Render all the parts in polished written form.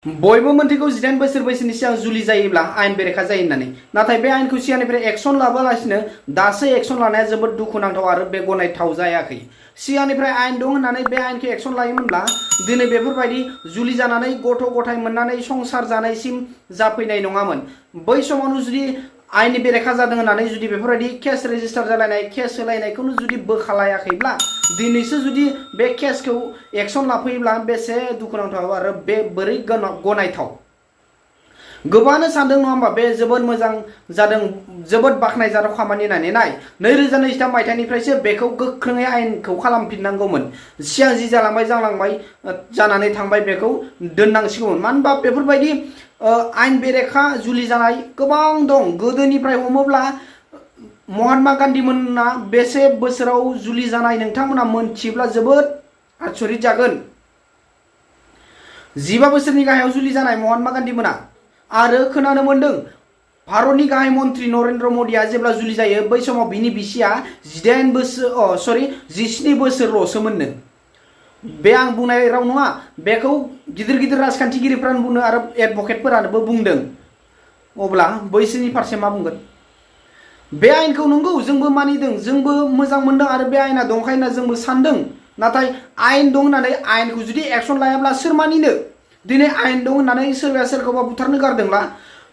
बयबो मोनथिगौ 18 बोसोर बैसोनि सिगां जुलि जायोब्ला आयेन बेरेखा जायो होननानै नाथाय बे आयेनखौ सिगांनिफ्राय एक्सन लाबालासिनो दासो एक्सन लानाया जोबोद दुखुनांथाव आरो बे गनायथाव जायाखै। सिगांनिफ्राय आयेन दं होननानै बे आयेनखौ एक्सन लायोमोनब्ला दिनै बेफोरबायदि जुलि जानानै गथ' गथाय मोननानै संसार जानायसिम जाफैनाय नङामोन। बै समावनो जुदि आयेननि बेरेखा जादों होननानै जुदि बेफोरबायदि केस रेजिस्टार जालायनाय केस होलायनायखौनो जुदि बोखालायाखैब्ला दिनैसो जुदि बे केसखौ एक्सन लाफैयोब्ला बेसे दुखुनांथाव आरो बे बोरै गनायथाव। गोबाङानो सानदों नङा होमबा बे जोबोद मोजां जादों जोबोद बाख्नायजाथाव खामानि होननानै नाय 2023 मायथाइनिफ्रायसो बेखौ गोख्रोङै आयेनखौ खालामफिननांगौमोन। सिगां जि जालांबाय जालांबाय जानानै थांबाय बेखौ दोननांसिगौमोन। मानो होनबा बेफोरबायदि आयेन बेरेखा जुलि जानाय गोबां दं। गोदोनिफ्राय हमोब्ला महात्मा गान्धी मोना बेसे बोसोराव जुलि जानाय नोंथांमोना मोनथियोब्ला जोबोद आश्चर्य जागोन। 15 बोसोरनि गाहायाव जुलि जानाय महात्मा गान्धी मोना आरो खोनानो मोनदों भारतनि गाहाय मन्त्रि नरेन्द्र मदिया जेब्ला जुलि जायो बै समाव बिनि बिसिया 17 बोसोरल'सोमोननो। बे आं बुंनाय राव नङा, बेखौ गिदिर गिदिर राजखान्थिगिरिफ्रानो बुंदों आरो एडभकेटफोरानोबो बुंदों। अब्ला बैसोनि फारसे मा बुंगोन? बे आयेनखौ नंगौ जोंबो मानिदों जोंबो मोजां मोनदों आरो बे आयेना दंखायो होनना जोंबो सानदों। नाथाय आयेन दं होननानै आयेनखौ जुदि एक्सन लायाब्ला सोर मानिनो? दिनै आयेन दं होननानै सोरबाया सोरखौबा बुथारनो गारदोंब्ला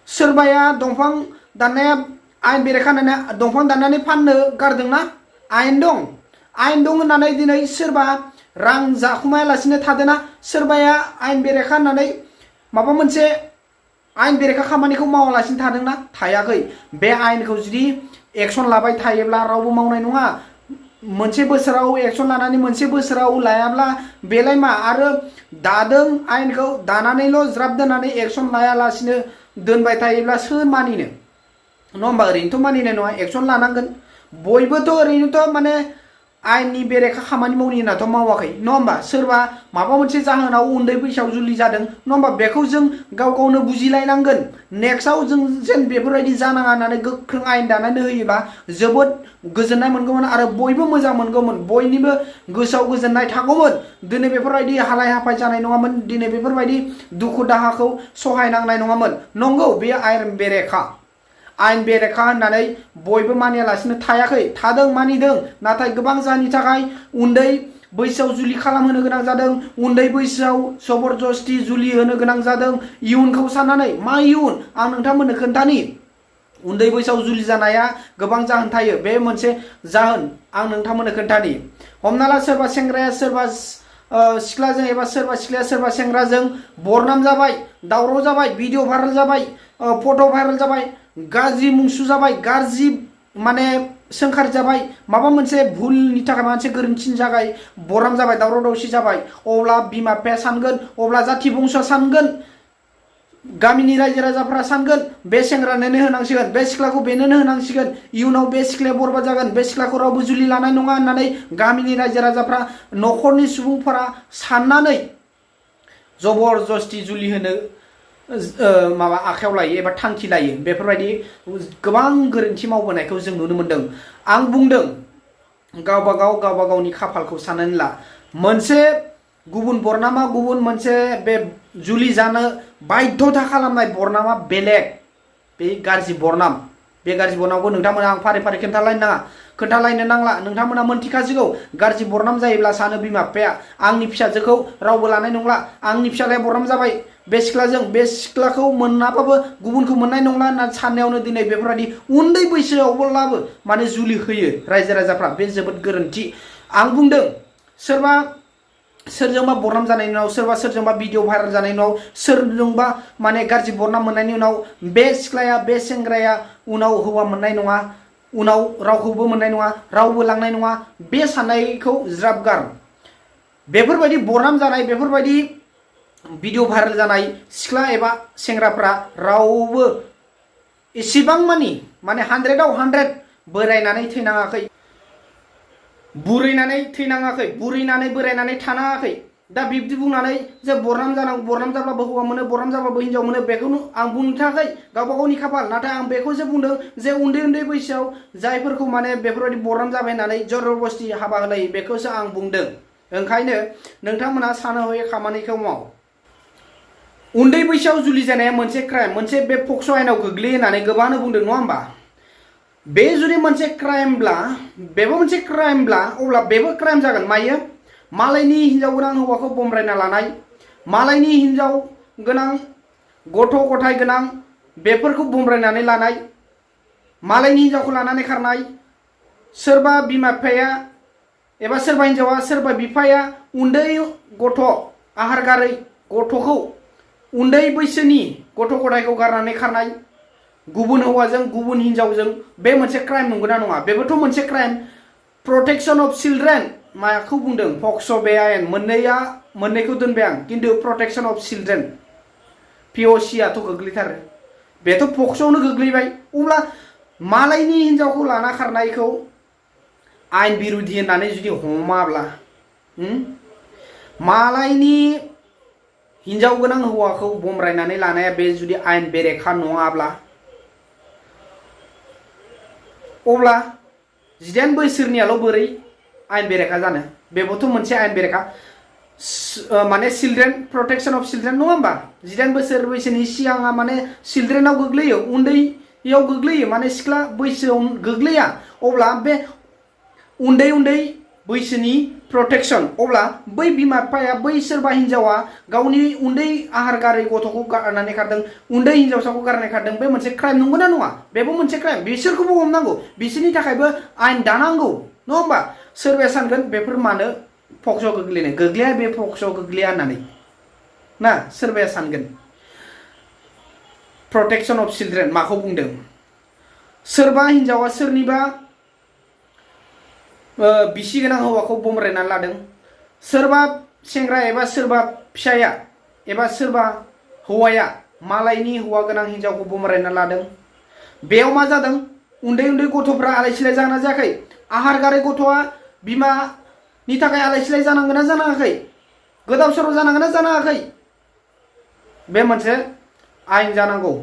सोरबाया दंफां दाननाया आयेन बेरेखा होननानै दंफां दाननानै फाननो गारदोंना? आयेन दं। आयेन दं होननानै दिनै सोरबा रां जाखुमायालासिनो थादोंना? सोरबाया आयेन बेरेखा होननानै माबा मोनसे आयेन बेरेखा खामानिखौ मावालासिनो थादोंना? थायाखै। बे आयेनखौ जुदि एक्सन लाबाय थायोब्ला रावबो मावनाय नङा। मोनसे बोसोराव एक्सन लानानै मोनसे बोसोराव लायाब्ला बेलाय मा? आरो दादों आयेनखौ दानानैल' ज्राब दोननानै एक्सन लायालासिनो दोनबाय थायोब्ला सोर मानिनो? नङा होमबा? ओरैनोथ' मानिनाय नङा, एक्सन लानांगोन। बयबोथ' ओरैनोथ' माने आयेननि बेरेखा खामानि मावनि होननाथ' मावाखै नङा होमबा? सोरबा माबा मोनसे जाहोनाव उन्दै बैसोआव जुलि जादों नङा होमबा? बेखौ जों गाव गावनो बुजिलायनांगोन। नेक्स्टआव जों जेन बेफोरबायदि जानाङा होननानै गोख्रों आयेन दानानै होयोबा जोबोद गोजोननाय मोनगौमोन आरो बयबो मोजां मोनगौमोन। बयनिबो गोसोआव गोजोननाय थागौमोन। दिनै बेफोरबायदि हालाय हाफाय जानाय नङामोन। दिनै बेफोरबायदि दुखु दाहाखौ सहायनांनाय नङामोन। नंगौ बे आयेन बेरेखा। आयेन बेरेखा होननानै बयबो मानियालासिनो थायाखै, थादों मानिदों। नाथाय गोबां जाहोननि थाखाय उन्दै बैसोआव जुलि खालामहोनो गोनां जादों। उन्दै बैसोआव जबरदस्ति जुलि होनो गोनां जादों। इयुनखौ साननानै मा इयुन? आं नोंथांमोननो खोन्थानि। उन्दै बैसोआव जुलि जानाया गोबां जाहोन थायो। बे मोनसे जाहोन आं नोंथांमोननो खोन्थानि। हमना ला सोरबा सेंग्राया सोरबा सिख्लाजों एबा सोरबा सिख्लाया सोरबा सेंग्राजों बरनाम जाबाय, दावराव जाबाय, भिडिअ भाइरेल जाबाय, फट' भाइरेल जाबाय, गाज्रि मुंसु जाबाय, गाज्रि माने सोंखारि जाबाय, माबा मोनसे भुलनि थाखाय माबा मोनसे गोरोन्थिनि थाखाय बरनाम जाबाय, दावराव दावसि जाबाय। अब्ला बिमा बिफाया सानगोन, अब्ला जाथि बंस'आ सानगोन, गामिनि रायजो राजाफ्रा सानगोन बे सेंग्रानोनो होनांसिगोन, बे सिख्लाखौ बेनोनो होनांसिगोन, इयुनाव बे सिख्लाया बरबाद जागोन, बे सिख्लाखौ रावबो जुलि लानाय नङा होननानै गामिनि रायजो राजाफ्रा न'खरनि सुबुंफोरा साननानै जबरदस्ति जुलि होनो माबा आखायाव लायो एबा थांखि लायो। बेफोरबायदि गोबां गोरोन्थि मावबोनायखौ जों नुनो मोनदों। आं बुंदों गावबा गावनि खाफालखौ साननानै ला। मोनसे गुबुन बरनामा गुबुन मोनसे बे जुलि जानो बाध्यथा खालामनाय बरनामा बेलेग। बे गाज्रि बरनाम। बे गाज्रि बरनामखौ नोंथांमोना आं फारि फारि खोन्थालायनो नांला। नोंथांमोना मोनथिखासिगौ। गाज्रि बरनाम जायोब्ला सानो बिमा बिफाया आंनि फिसाजोखौ रावबो लानाय नंला, आंनि फिसालाया बरनाम जाबाय बे सिख्लाजों, बे सिख्लाखौ मोनाबाबो गुबुनखौ मोननाय नंला होनना साननायावनो दिनै बेफोरबायदि उन्दै बैसोआवब्लाबो माने जुलि होयो रायजो राजाफ्रा। बे जोबोद गोरोन्थि। आं बुंदों सोरबा सोरजोंबा बरनाम जानायनि उनाव, सोरबा सोरजोंबा भिडिअ भाइरेल जानायनि उनाव, सोरजोंबा माने गाज्रि बरनाम मोननायनि उनाव बे सिख्लाया बे सेंग्राया उनाव हौवा मोननाय नङा, उनाव रावखौबो मोननाय नङा, रावबो लांनाय नङा, बे साननायखौ ज्राब गार। बेफोरबायदि बरनाम जानाय, बेफोरबायदि भिडिअ भाइरेल जानाय सिख्ला एबा सेंग्राफ्रा रावबो एसेबां माने 100आव 100 बोरायनानै थैनाङाखै, बुरैनानै थैनाङाखै, बुरैनानै बोरायनानै थानाङाखै। दा बिब्दि बुंनानै जे बरनाम जानांगौ, बरनाम जाब्लाबो हौवा मोनो, बरनाम जाब्लाबो हिनजाव मोनो, बेखौनो आं बुंनो थाखाय गावबा गावनि खाफाल। नाथाय आं बेखौसो बुंदों जे उन्दै बैसोआव जायफोरखौ माने बेफोरबायदि बरनाम जाबाय होननानै जबरदस्ति हाबा होलायो बेखौसो आं बुंदों। ओंखायनो नोंथांमोना सानै हयै खामानिखौ माव। उन्दै बैसोआव जुलि जानाया मोनसे क्राइम, मोनसे बे पक्स' आयेनाव गोग्लैयो होननानै गोबाङानो बुंदों नङा होमबा? बे जुदि मोनसे क्राइमब्ला, बेबो मोनसे क्राइमब्ला, अब्ला बेबो क्राइम जागोन। मायो? मालायनि हिनजाव गोनां हौवाखौ बमब्रायना लानाय, मालायनि हिनजाव गोनां गथ' गथाय गोनां बेफोरखौ बमब्रायनानै लानाय, मालायनि हिनजावखौ लानानै खारनाय, सोरबा बिमा बिफाया एबा सोरबा हिनजावा सोरबा बिफाया उन्दै गथ' आहार गारै गथ'खौ, उन्दै बैसोनि गथ' गथायखौ गारनानै खारनाय, गुबुन हौवाजों गुबुन हिनजावजों, बे मोनसे क्राइम नंगौना नङा? बेबोथ' मोनसे क्राइम। प्रटेक्शन अफ चिल्ड्रेन माखौ बुंदों? पक्स' बे आयेन मोननैखौ दोनबाय आं, खिन्थु प्रटेक्शन अफ चिल्ड्रेन POC आथ' गोग्लैथारो, बेथ' पक्स'आवनो गोग्लैबाय। अब्ला मालायनि हिनजावखौ लाना खारनायखौ आयेन बिरुद्धि होननानै जुदि हमाब्ला, मालायनि हिनजाव गोनां हौवाखौ बमब्रायनानै लानाया बे जुदि आयेन बेरेखा नङाब्ला, अब्ला 18 बोसोरनियाल' बोरै आयेन बेरेखा जानो? बेबोथ' मोनसे आयेन बेरेखा, माने चिल्ड्रेन प्रटेक्शन अफ चिल्ड्रेन नङा होमबा? 18 बोसोर बैसोनि सिगाङा माने चिल्ड्रेनाव गोग्लैयो, उन्दैयाव गोग्लैयो, माने सिख्ला बैसोआव गोग्लैया। अब्ला बे उन्दै बैसोनि प्रटेक्शन, अब्ला बै बिमा बिफाया, बै सोरबा हिनजावा गावनि उन्दै आहार गारै गथ'खौ गारनानै खारदों, उन्दै हिनजावसाखौ गारनानै खारदों, बे मोनसे क्राइम नंगौना नङा? बेबो मोनसे क्राइम। बिसोरखौबो हमनांगौ, बिसोरनि थाखायबो आयेन दानांगौ नङा होमबा? सोरबाया सानगोन बेफोर मानो पक्स'आव गोग्लैनाय? गोग्लैया, बे पक्स'आव गोग्लैया होननानै ना सोरबाया सानगोन। प्रटेक्शन अफ चिल्ड्रेन माखौ बुंदों? सोरबा हिनजावा सोरनिबा बिसि गोनां हौवाखौ बमब्रायनानै लादों, सोरबा सेंग्रा एबा सोरबा फिसाया एबा सोरबा हौवाया मालायनि हौवा गोनां हिनजावखौ बमब्रायनानै लादों। बेयाव मा जादों? उन्दै गथ'फ्रा आलाय सिलाय जाना जायाखै? आहार गारै गथ'आ बिमानि थाखाय आलाय सिलाय जानांगोन ना जानाङाखै? गोदाव सोराव जानांगोन ना जानाङाखै? बे मोनसे आयेन जानांगौ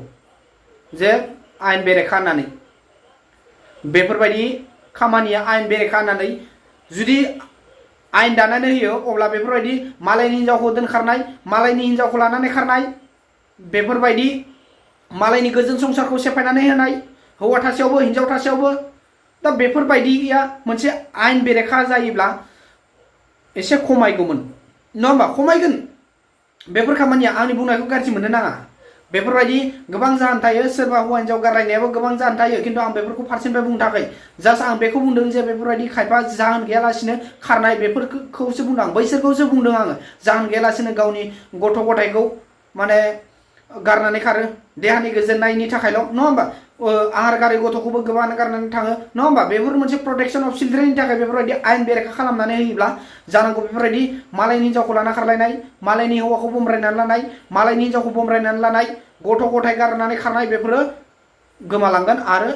जे आयेन बेरेखा होननानै, बेफोरबायदि खामानिया आयेन बेरेखा होननानै जुदि आयेन दानानै होयो, अब्ला बेफोरबायदि मालायनि हिनजावखौ दोनखारनाय, मालायनि हिनजावखौ लानानै खारनाय, बेफोरबायदि मालायनि गोजोन संसारखौ सेफायनानै होनाय, हौवा थासेयावबो हिनजाव थासेयावबो, दा बेफोरबायदिया मोनसे आयेन बेरेखा जायोब्ला एसे खमायगौमोन नङा होमबा? खमायगोन। बेफोर खामानिया, आंनि बुंनायखौ गाज्रि मोननो नाङा। बेफोरबायदि गोबां जाहोन थायो, सोरबा हौवा हिनजाव गारलायनायाबो गोबां जाहोन थायो, खिन्थु आं बेफोरखौ फारसेनिफ्राय बुंनो थाखाय जास्ट आं बेखौ बुंदों जे बेफोरबायदि खायफा जाहोन गैयालासिनो खारनाय, बेफोरखौसो बुंदों आं, बैसोरखौसो बुंदों आङो। जाहोन गैयालासिनो गावनि गथ' गथायखौ माने गारनानै खारो, देहानि गोजोननायनि थाखायल' नङा होमबा? आहार गारै गथ'खौबो गोबाङानो गारनानै थाङो नङा होमबा? बेफोर मोनसे प्रटेक्शन अफ चिल्ड्रेननि थाखाय बेफोरबायदि आयेन बेरेखा खालामनानै होयोब्ला जानांगौ बेफोरबायदि मालायनि हिनजावखौ लाना खारलायनाय, मालायनि हौवाखौ बमब्रायनानै लानाय, मालायनि हिनजावखौ बमब्रायनानै लानाय, गथ' गथाय गारनानै खारनाय, बेफोरो गोमालांगोन आरो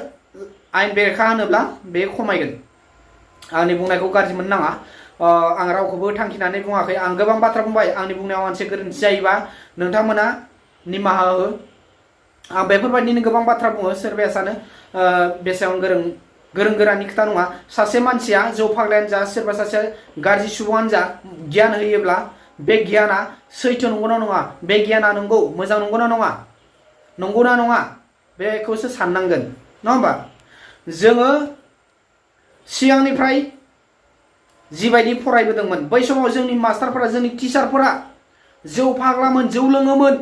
आयेन बेरेखा होनोब्ला बे खमायगोन। आंनि बुंनायखौ गाज्रि मोननो नाङा। आं रावखौबो थांखिनानै बुङाखै, आं गोबां बाथ्रा बुंबाय। आंनि बुंनायाव मोनसे गोरोन्थि जायोबा नोंथांमोना निमाहा हो। आं बेफोरबायदिनो गोबां बाथ्रा बुङो, सोरबाया सानो बेसेबां गोरों गोरानि खोथा नङा। सासे मानसिया जौ फाग्लायानो जा, सोरबा सासे गाज्रि सुबुङानो जा, गियान होयोब्ला बे गियाना सैथो नंगौना नङा, बे गियाना नंगौ मोजां नंगौना नङा, बेखौसो साननांगोन नङा होमबा? जोङो सिगांनिफ्राय जिबायदि फरायबोदोंमोन, बै समाव जोंनि मास्टारफोरा, जोंनि टिचारफोरा जौ फाग्लामोन, जौ लोङोमोन,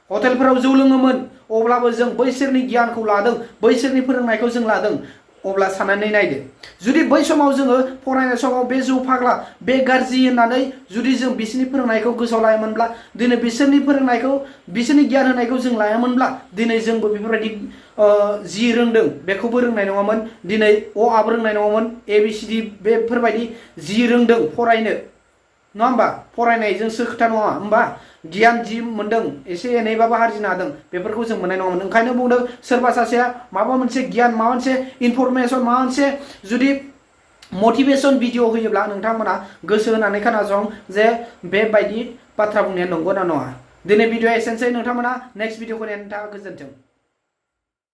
हटेलफोराव जौ लोङोमोन, अब्लाबो जों बैसोरनि गियानखौ लादों, बैसोरनि फोरोंनायखौ जों लादों। अब्ला साननानै नायदो, जुदि बै समाव जोङो फरायनाय समाव बे जौ फाग्ला, बे गाज्रि होननानै जुदि जों बिसोरनि फोरोंनायखौ गोसोआव लायामोनब्ला, दिनै बिसोरनि फोरोंनायखौ, बिसोरनि गियान होनायखौ जों लायामोनब्ला, दिनै जोंबो बेफोरबायदि जि रोंदों बेखौबो रोंनाय नङामोन, दिनै अ आबो रोंनाय नङामोन, ABCD बेफोरबायदि जि रोंदों फरायनो नङा होमबा? फरायनायजोंसो खोथा नङा होमबा? गियान जि मोनदों, एसे एनैबाबो आरजिनो हादों, बेफोरखौ जों मोननाय नङामोन। ओंखायनो बुंदों, सोरबा सासेया माबा मोनसे गियान, माबा मोनसे इनफरमेसन, माबा मोनसे जुदि मटिभेसन भिडिअ होयोब्ला नोंथांमोना गोसो होनानै खोनासं जे बेबायदि बाथ्रा बुंनाया नंगौ ना नङा। दिनै भिडिअआ एसेनोसै, नोंथांमोना नेक्स्ट भिडिअखौ नायनो थाखाय गोजोन्थों।